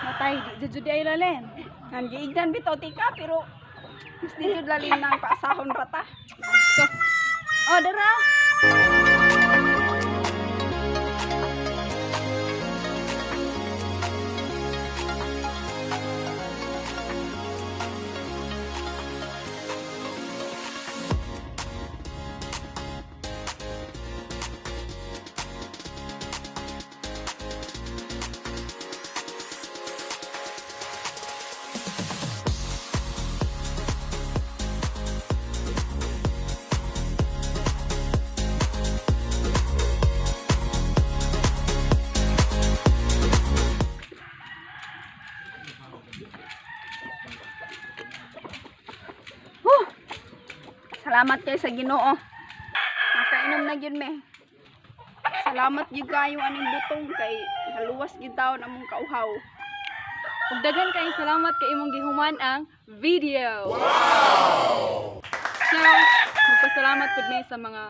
Matay, di jud ay lalin. Nan giignan bitaw tika pero mas di jud lalim ng paasahon rata. So, oh, dara. Huh. Salamat kay sa Ginoo. Nakainom na gyud me. Salamat gyud kayo aning butong kay haluwas gyud taon among kauhaw. Ug daghan kayong salamat kay imong gihuman ang video. Wow! So, magpasalamat pud mi sa mga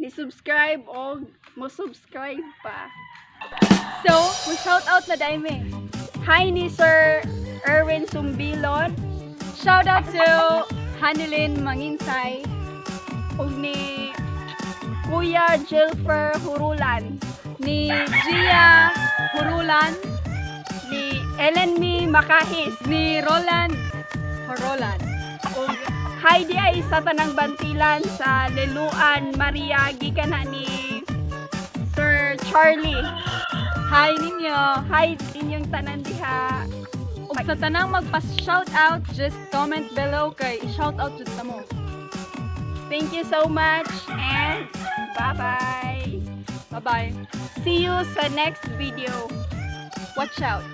Ni subscribe og mo subscribe pa. So, mo shout out na dai mi. Hi ni Sir Erwin Sumbilon Shout out to Hanilyn Manginsay, ug ni Kuya Jilfer Hurulan, ni Gia Hurulan, ni Ellen Mi Makahis, ni Roland Horolan. ug hi di ay sa tanang bantilan sa Leluan Maria gikan na ni Sir Charlie. Hi ninyo. Hi inyong tanan diha. Ug sa tanang magpa-shout out, just comment below kay i-shout out jud ta mo. Thank you so much and bye-bye. Bye-bye. See you sa next video. Watch out.